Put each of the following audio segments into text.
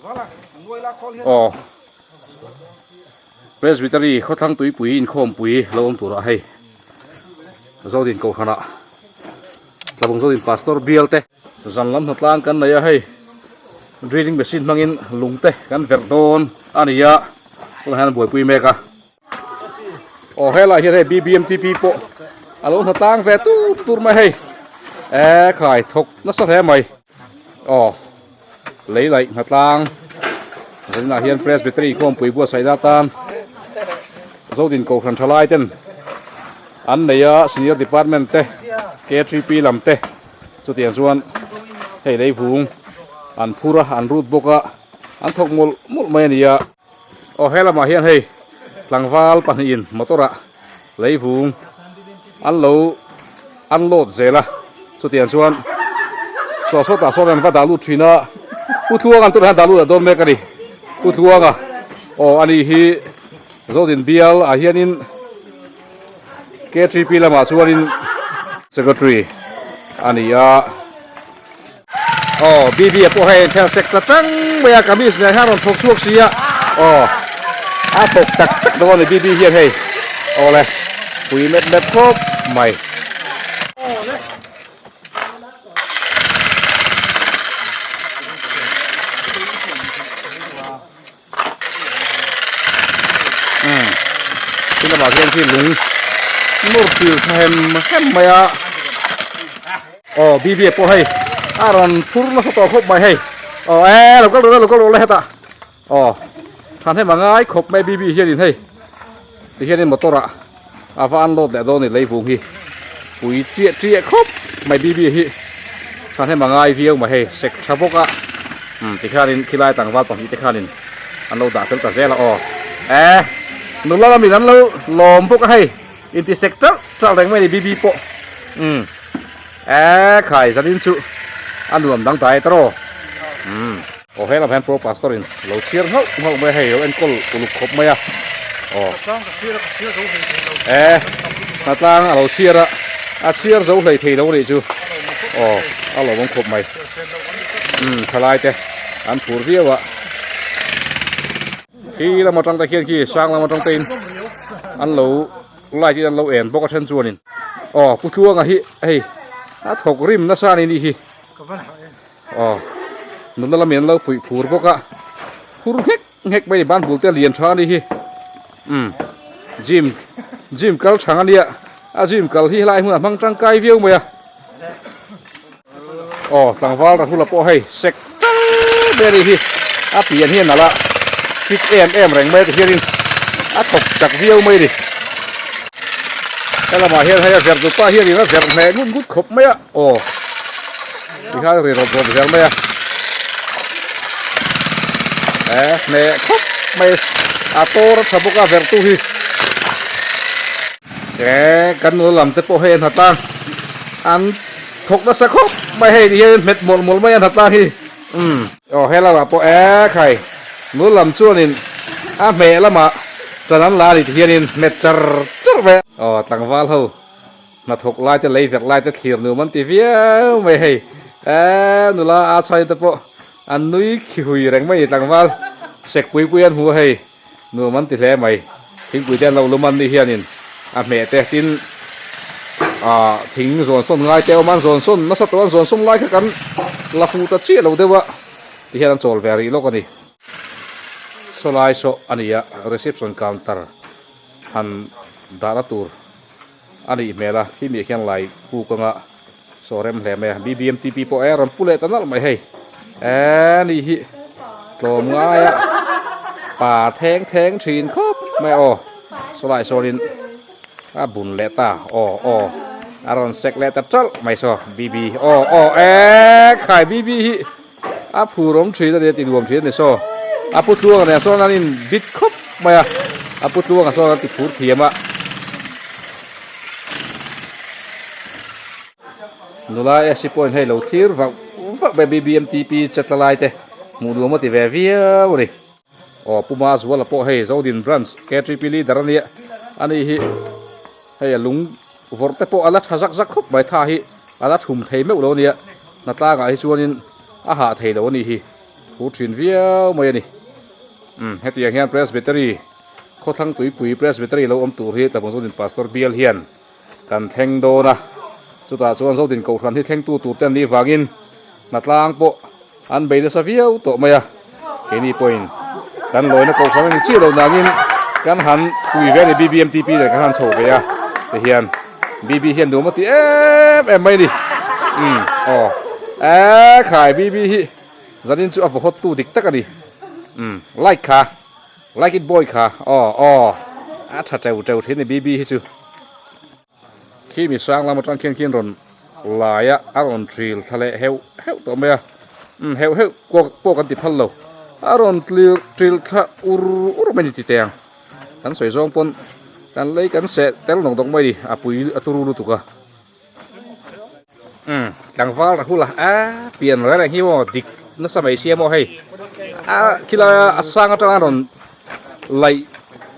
Aw Presbytery khawthlang tuipui inkhawmpui lo awm turah hei Zodin kohhranah Tlabung Zodin Pastor bial te zan lam hnatlang kan nei a hei drilling machine hmangin lung te kan verh dawn a ni a tunah hian an buaipui mek a. Aw helai hian hei BBMTP pawh a lo hnatlang ve tur tur mai hei e khai thawk nasa hle mai aw lei laih hnatlang zaninah hian presbytery khawmpui buatsaihna atan zodin kohhran tha lai ten an nei a senior department te K3P lam te chutiang chuan hei lei vung an phur a an rut bawk a an thawk mawlh mawlh mai a ni a. Aw he lamah hian hei tlangval pahnihin motor ah leivung an lo unload zel a chutiang chuan saw sawtah sawn an va dah lut thin a Pu Tluanga an tunah hian dah lut a dawn mek a ni Pu Tluanga aw ani hi Zodin bial ah hianin K3P lamah chuanin secretary a ni a. Aw BB a pawh hei a inthel sek ta tang mai a kamis nen hian a rawn thawk chhuak si a aw a thawk tak tak dawn a ni BB hian hei aw le pui mep mep khawp mai. Umm khi lamah khian khi lung nawr fir tha hem hem mai a aw BB pawh hei a rawn phur nasa tawh khawp mai hei aw e lo kal rawh le lo kal rawh le hetah aw thahnem a ngai khawp mai BB hianin hei tihianin motor ah a va unload leh dawn a ni leivung hi pui chiah chiah khawp mai BB hi thahnem a ngai viau mai hei sek tha bawk a umm tikhianin khilai tlangval pahnih te khanin an lo dah fel ta zel a aw e nula lamin an lo lawm bawk a hei inti sek talh talh reng mai a ni BB pawh umm e khai zanin chu a nuam dang dai tawh umm. Aw he lam hian pro pastor in lo chhiar nghauh nghauh mai a hei lo enkawl uluk khawp mai a aw e hnatlang a lo chhiar a a chhiar zo hlei thei lo anih chu aw a lawmawm khawp mai umm thalai te an phur viau a khi lam atang te khian khi sang lam atang te in an lo light in an lo en bawk a then chuanin aw pu tluanga hi hei a thawk rim nasa a ni nih hi. Aw nula lamin an lo fuih phur bawk a phur nghek nghek mai a ni ban bul te a lian tha a ni hi umm gym gym kal thang a nia a gym kal hi helai hmunah hmang tangkai viau mai a aw tlangval rahula pawh hei sek tal mai a ni hi a pian hian a la fit em em reng mai a tihianin a thawk chak viau mai a ni helamah hian hei a verh dupa hianin a verh hneh ngut ngut khawp mai a aw. Tikhan ri rawp rawp zel mai a e hneh khawp mai a tor a tha bawk a verh tu hi e kan nula lam te pawh hei an hatlang an thawk nasa khawp mai hei ti hian hmet mawlh mawlh mai an hatlang hi umm aw he lamah pawh e khai nula lam chuanin a hmeh lamah tan an la a ni ti hianin hmet char char mai a aw tlangval ho. Hnathawk lai te lei vek lai te thlir nuam an ti viau mai hei eee nula a chhai te pawh an nui khi hui reng mai tlangval sek pui pui an hmu a hei nuam an ti hle mai thingpui te an lo lum an ni hianin a hmeh te tin ah thing zawn sawn ngai te a awm a an zawn sawn nasa tawh an zawn sawn lai kha kan la fuh ta chiah lo deuh a tihian an chawl ve rih lawk a ni sawlai saw a ni a reception counter han dahna tur. A nih hmel a, khi miah khian lai kuk anga saw rem hle mai a, BBMTP pawh e rawn pu leh ta nalh mai hei, e ni hi tlawm ngai a pa theng theng thin khawp mai aw, sawlai sawnin a bun leh ta aw aw a rawn sek leh ta ṭalh mai saw BB aw aw e khai BB hi a phur awm thin a ni a ti nuam thin a ni saw a pu tluanga nen sawn an in bit khawp mai a a pu tluanga sawn an ti phur thiam a nula AC pawhin hei lo thlir vauh vauh mai BBMTP chetla lai te hmuh nuam a ti ve viau a ni aw Pu Mazuala pawh hei Zodin branch K3P leader a nia ani hi hei a lung Vawrh te pawh a la tha zak zak khawp mai tha hi a la thum thei meuh lo a nia hnatlangah hi chuanin a hah thei lo a nih hi. phur thin viau mai a ni. Umm hetiang hian Presbytery khawthlang tuipui Presbytery lo awm tur hi Tlabung Zodin Pastor bial hian kan thleng dawn a, chutah chuan Zodin Kohhran hi thlengtu tur te an nih vangin hnatlang pawh an bei nasa viau tawh mai a, keini pawhin kan lawina Kohhran a ni chiah lo nangin kan han pui ve a ni BBMTP nen kan han chho ve a tihian BB hian nuam a ti em em mai a ni umm aw ekhai BB hi zanin chu a vaw hawt tu dik tak a ni umm like kha. Like it boy kha aw aw a tha teu teu thin ni BB hi chu. Khi mi sang lam atang khian khian rawn lai a a rawn hril thla leh heuh heuh tawh mai a umm heuh heuh pawh pawh kan ti phal lo a rawn tlir hril thla ur ur mai ni ti teh ang kan sawi zawng pawn kan lei kan seh tel nawk nawk mai ni a pui a turu lutuk a. Umm tlangval Rahul a a pian reng reng hi maw dik nasa mai sia maw hei a khilai a sang atanga rawn laih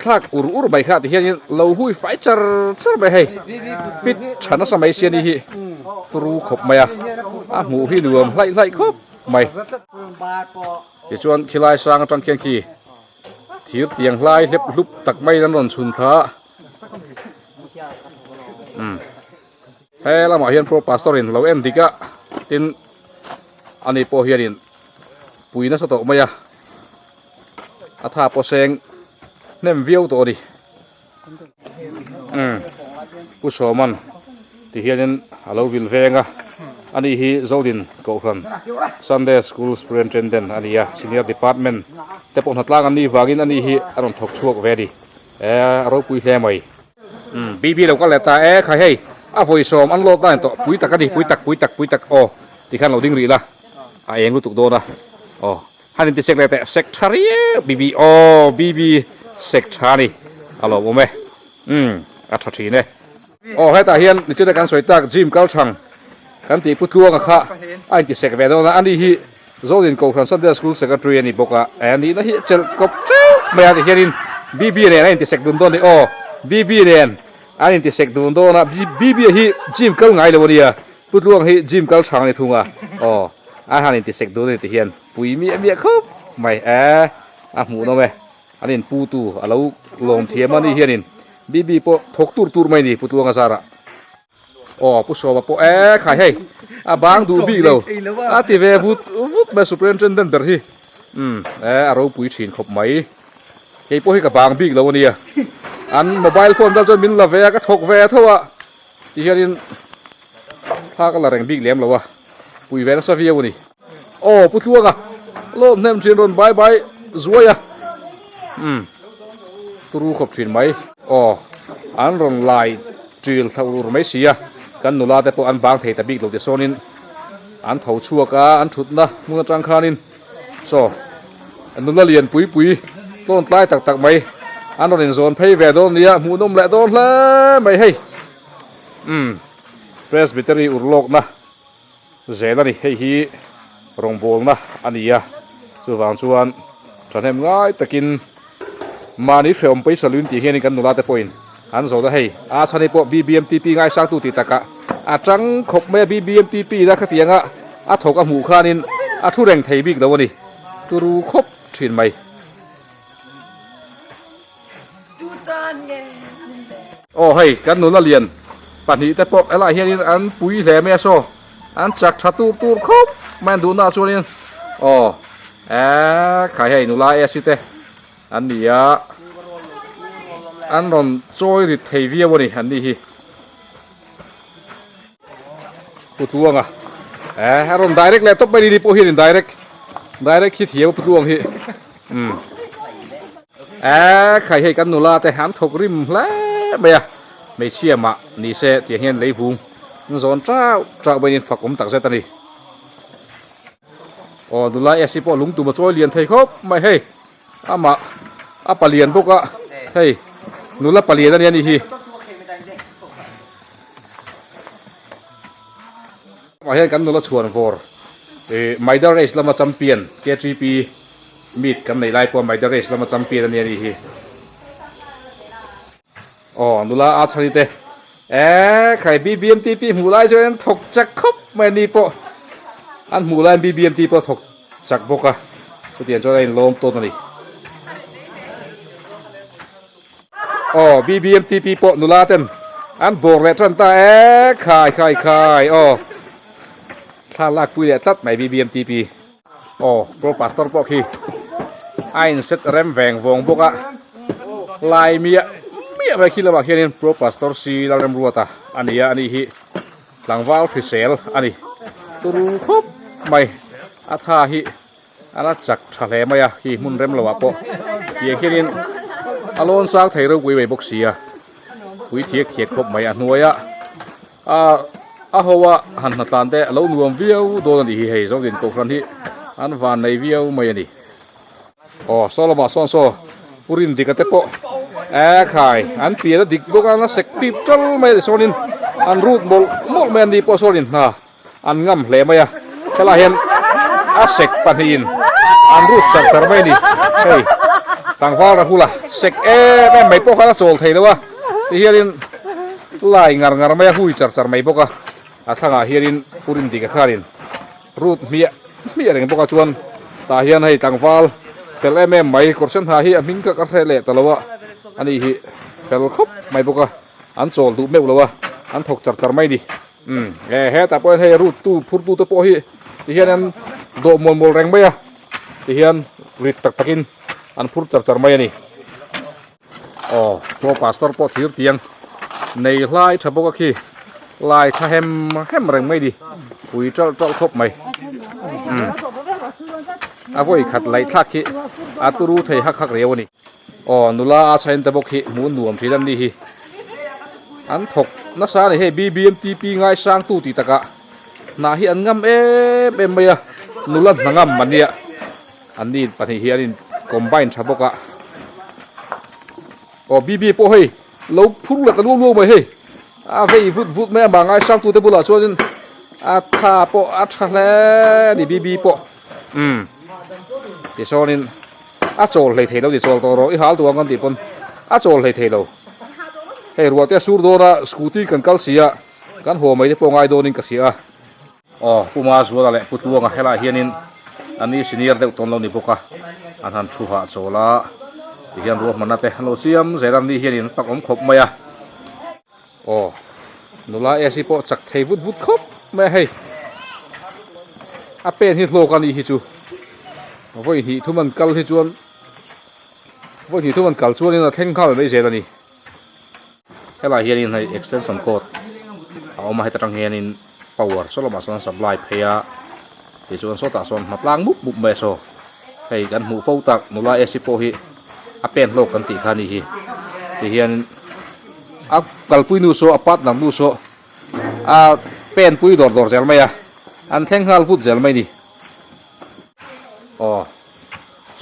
thlak ur ur mai kha tihianin lo hui fai char char mai hei fit tha nasa mai sia ni hi turu khawp mai a a hmuh hi nuam hlaih hlaih khawp mai tichuan khilai sang atang khian khi thir tiang hlai hlep hlup tak maiin an rawn chhun thla a. Umm he lamah hian pro pastor in lo en dik a tin ani pawh hianin pui nasa tawh mai a a tha pawh seng hnem viau tawh a ni umm pu sawman ti hianin a lo vil veng a ani hi zodin kohhran sunday school superintendent a ni a senior department te pawh hnatlang an nih vangin ani hi a rawn thawk chhuak ve a ni. E a ropui hle mai. Umm BB lo kal leh ta e khai hei a vawi sawm an lawt dan tawh pui tak a ni pui tak pui tak pui tak aw tikhan lo ding rih la a eng lutuk dawn a aw han inti sek leh teh sek tha riau BB aw BB sek tha a ni a lawmawm e umm a tha thin e. Aw hetah hian nichina kan sawi tak gym kal thang kan tih pu tluanga kha a inti sek ve dawn a ani hi Zodin Kohhran Sunday School Secretary a ni bawk a eh nihna hi chelh kawp teuh mai a tihianin BB nen a inti sek dun dawn a ni aw BB nen an inti sek dun dawn a BB hi gym kal ngai lo a nia pu tluanga hi gym kal thang a ni thung a aw a han inti sek dun a ni tihian pui miah miah khawp mai eh a hmuhnawm e. An in pu tu a lo lawm thiam a ni hianin BB pawh thawk tur tur mai ni Pu Tluanga zarah. Aw Pu Sawma pawh e khai hei a bang duh bik lo a ti ve vut vut mai Superintendent ber hi umm e a ropui thin khawp mai. Kei pawh hi ka bang bik lo a nia. An mobile phone vel chuan min la ve a ka thawk ve tho a ti hianin thla ka la reng bik lem lo a pui ve nasa viau a ni. Aw Pu Tluanga lawm hnem thin rawn bai bai zuai a umm turu khawp thin mai. Aw an rawn lai ṭil thla ur mai si a kan nula te pawh an bang thei ta bik lo ti sawnin an tho chhuak a an thutna hmun atang khanin chaw nula lian pui pui tlawn tlai tak tak mai an rawn inzawn phei ve dawn nia hmuhnawm leh dawn hle mai hei umm Presbytery urlawkna. Zel a ni, hei hi rawngbawlna a ni a, chuvang chuan thahnem ngai takin mahni hrehawm paisa luin tih hianin kan nula te pawhin an zawt a, hei a chhan hi pawh BBMTP ngaisangtu tih takah a tang khawp mai a, BBMTP ina khatianga a thawk a hmuh khanin a thu reng thei bik lo a ni, turu khawp thin mai. Aw hei kan nula lian pahnih te pawh helaiah hianin an pui hle mai a saw an chak tha tur tur khawp mai an duhnaah chuanin aw eee khai hei nula AC te an ni a an rawn chawi rit thei viau a ni an ni hi Putluanga eh a rawn direct leh tawp mai ni pawh hian direct direct hi thiam a Putluang hi umm eh khai hei kan nula te an thawk rim hle mai a hmeichhia mah ni se tiang hian lei vung an zawn chau chau mai in fak awm tak zet a ni aw nula AC pawh lungtum a chawi lian thei khawp mai hei. Amah a palian bawk a, hei nula palian a nia ni hi. Amah hian kan nula chhuan vawr ih Maida race lama champion KTP meet kan nei lai pawh Maida race lama champion a nia ni hi. Aw nula a chhani te eh khai BBMTP hmuh lai chuan thawk chak khawp mai a ni pawh an hmuh laiin BBMT pawh thawk chak bawk a. Chutiang chuan a inlawm tawn a ni. Aw BBMTP pawh nula ten an bawr leh tan ta e khai khai khai aw thla lakpui leh tlat mai BBMTP. Aw Pro Pastor pawh khi a in set rem veng vawng bawk a lai miah miah mai khi lamah khianin Pro Pastor si Lalremruata a ni a a nih hi. Tlangval hrisel a ni. Turu khawp mai a tha hi a la chak tha hle mai a khi hmun rem lo ah pawh tiang hianin a lawn sang thei ropui mai bawk si a pui thiak thiak khawp mai a hnuai a ah a ho a han hnatlan te a lo nuam viau dawn a nih hi hei Zodin Kohhran hi an van nei viau mai a ni. Aw saw lamah sawn saw pu Rindika te pawh e khai an pian a dik bawk a an sek pip tal mai a ni sawnin an rut mawlh mawlh mai a ni pawh sawnin hna an ngam hle mai a helaiah hian a sek pahnihin an rut char char mai a ni hei tlangval Rahula sek em em mai pawh khan a chawl thei lo a tihianin lai ngar ngar mai a hui char char mai bawk a a thlangah hianin pu Rindika khanin Rut hmiah hmiah reng bawk a chuan tah hian hei tlangval fel em em mai kawr sen ha hi a hming kha ka hre leh ta lo a ani hi fel khawp mai bawk a an chawl duh meuh lo a an thawk char char mai ni umm e hetah pawh hian hei rut tu phur tu te pawh hi ti hian an dawh mual mual reng mai a ti hian rit tak tak in an phur char char mai a ni. Aw pawh pastor pawh thir tiang nei hlai tha bawk a khi lai tha hem hem reng mai ni pui ṭalh ṭalh khawp mai umm a vawi khat laih thlak hi a turu thei hak hak riau a ni aw nula a chhain te bawk hi hmuh nuam thin an ni hi an thawk nasa a ni hei B_B_M_T_P ngaisang tu tih takah hna hi an ngam em em mai a nula hna ngam an nia. An ni pahnih hi an in combine tha bawk a. Aw BB pawh hei lo phur leh ta luau luau mai hei. A vei vut vut mai a mah ngaisang tute bulah chuanin a tha pawh a tha hle a ni BB pawh. Umm tichuanin a chawl hlei thei lo ti chawl tawh rawh i hal duh ang kan tih pawn a chawl hlei thei lo. Hei ruah te a sur dawn a scooty kan kal si a kan haw mai te pawh ngai dawnin ka hria a. Aw, Pu Mazuala leh Pu Tluanga helaiah hianin an ni senior deuh tawn lo ni bawk a, an han thu hah chawl a, tihian ruahmanna te an lo siam zel a, an ni hianin an fak awm khawp mai a. Aw, nula AC pawh chak thei vut vut khawp mai a hei, a pen hi hlawk a nih hi chu, vawi hnih thum an kal hi chuan, vawi hnih thum an kal chuanin a thleng nghal mai zel a ni. Helaiah hianin hei extension cord a awm a heta tang hianin power saw lamah sawn supply phei a tichuan sawtah sawn hma tlang mup mup mai a saw hei kan hmuh fo tak nula ac pawh hi a pen hlawk kan tih kha a ni hi tihian a kalpui nu saw a partner nu saw a pen pui dawr dawr zel mai a an thleng nghal vut zel mai a ni aw.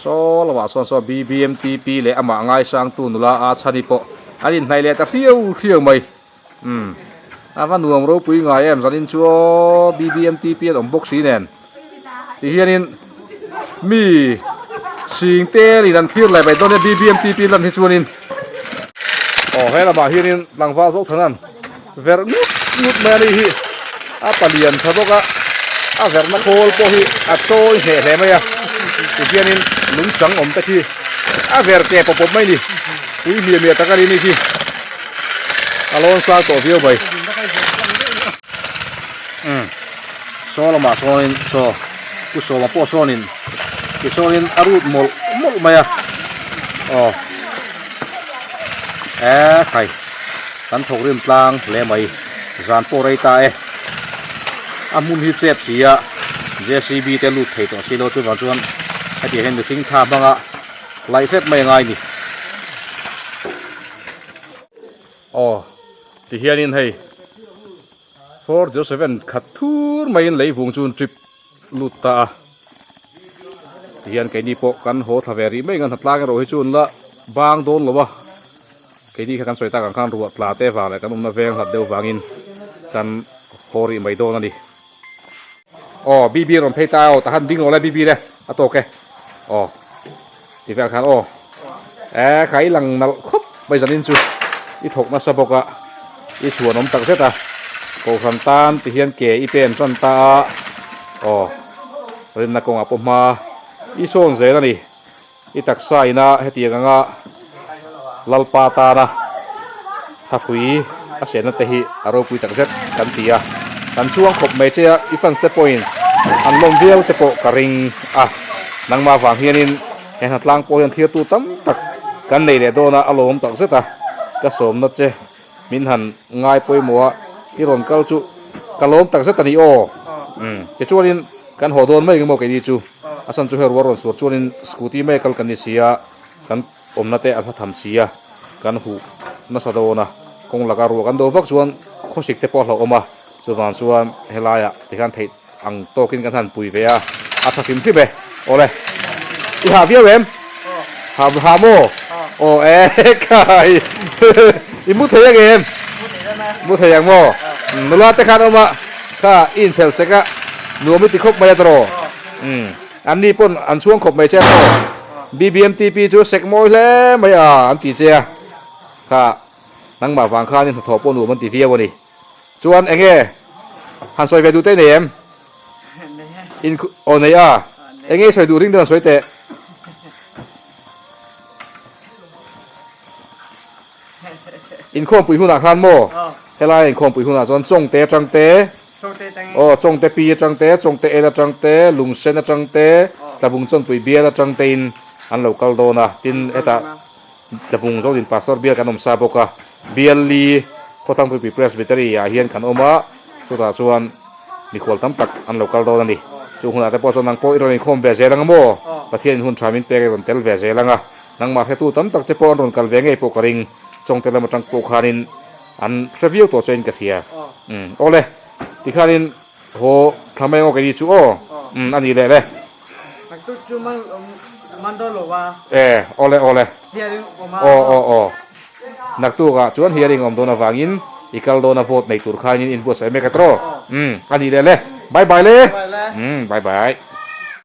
Saw lamah sawn saw BBMTP leh amah ngaisangtu nula a chhani pawh an inhnaih leh ta hriau hriau mai. Umm a va nuam ropui ngai em zanin chu aw BBMTP an awm bawk si nen ti hianin mi sing te in an thlir leh mai dawn e BBMTP lan hi chuanin aw he lamah hianin tlangval zawk than an verh ngut ngut mai a ni hi a palian tha bawk a a verhna khawl pawh hi a chawi hneh hle mai a tihianin lungchang awm te khi a ver ke pawp pawp mai a ni pui hmiah hmiah tak a ni ni khi a lawn sang tawh viau mai umm saw lamah sawnin saw pu sawma pawh sawnin tichuanin a rut mawlh mawlh mai a aw e khai. Kan thawk rim tlang hle mai. Zan pawh rei ta e. A hmun hi chep si a, JCB te lut thei tawh si lo chuvang chuan hetiang hian mihring tha hmanga laih hrep mai a ngai ni. Aw tihianin hei 407 khat thur maiin leivung chu an trip lut ta a. Tihian keini pawh kan haw thla ve rih mai ang a, hnatlang erawh hi chu an la bang dawn lo a. Keini kha kan sawi tak ang khan ruah tla te vang leh kan awmna veng hlat deuh vangin kan haw rih mai dawn a ni. Aw BB rawn phei ta aw tahan ding rawh le BB le a tawk e aw ti vel khan aw e kha i lang nalh khawp mai zanin chu i thawk nasa bawk a i chhuan awm tak zet a kohhran tan ti hian ke i pen tan ta a aw rinna kawngah pawh hma. I sawn zel a ni. I taksa ina hetiang anga Lalpa tana thlapui a sianna te hi a ropui tak zet kan ti a. Kan chuang khawp mai che a, i fans te pawhin an lawm viau che pawh ka ring a. Nangmah vang hianin he hnatlang pawh hian thirtu tam tak kan nei leh dawn a, a lawmawm tak zet a. Ka sawmna che Min han ngai pawimawh a, i rawn kal chu ka lawm tak zet a ni aw. Umm, tichuanin kan haw dawn mai eng emaw keini chu, a chhan chu hei rual rawn suar chuanin scooty mai a kal kan ni si a, kan awmna te a hla tham si a, kan huh nasa dawn a, kawng laka ruah kan do vak chuan khawsik te pawh a hlauhawm a, chuvang chuan helaiah tikhan theih ang tawkin kan han pui ve a, a tha hrim hrim e. Awle, i hah viau em? Ha ha maw? Aw e khai, i mu thei ang em? Mu thei ang maw? Nula te khan awm a, kha i inphel sek a, nuam i ti khawp mai a tawh. Umm, an ni pawn an chhuang khawp mai che a maw? BBMTP chu sek mawi hle mai a an ti che a, kha nangmah vang khanin hnathawh pawh nuam an ti viau a ni. Chuan eng nge han sawi ve duh te nei em? In aw nei a. Eng nge sawi duh ring deuh han sawi teh. Inkhawmpui hunah khan maw? Helai inkhawmpui hunah chuan Chawngte atang te, aw Chawngte pi atang te, Chawngte el atang te, Lungsen atang te, Tlabung Chawnpui bial atang tein an lo kal dawn a. Tin hetah Tlabung zawkin Pastor bial kan awm sa bawk a, bial li Khawthangpuipui Presbytery ah hian kan awm a, chutah chuan mikhual tam tak an lo kal dawn a ni. Chu hunah te pawh chuan nang pawh i rawn inkhawm ve zel ang a maw? Pathianin hun tha min pek i rawn tel ve zel ang a, nangmah hretu tam tak te pawh an rawn kal ve ngei pawh ka ring, Chawngte lam atang pawh khanin an hre viau tawh chuain ka hria. Umm awle, tikhanin Haw thla mai ang aw keini chu aw. Umm a ni leh le. Naktuk chu man man dawn lo a. E awle awle. Hearing awm a. Aw aw aw. Naktuk ah chuan hearing awm dawn avangin i kal dawn a vote nei tur khain in inbuatsaih mek a tawh. Umm a ni leh le. Bye bye le. Bye le. Umm bye bye.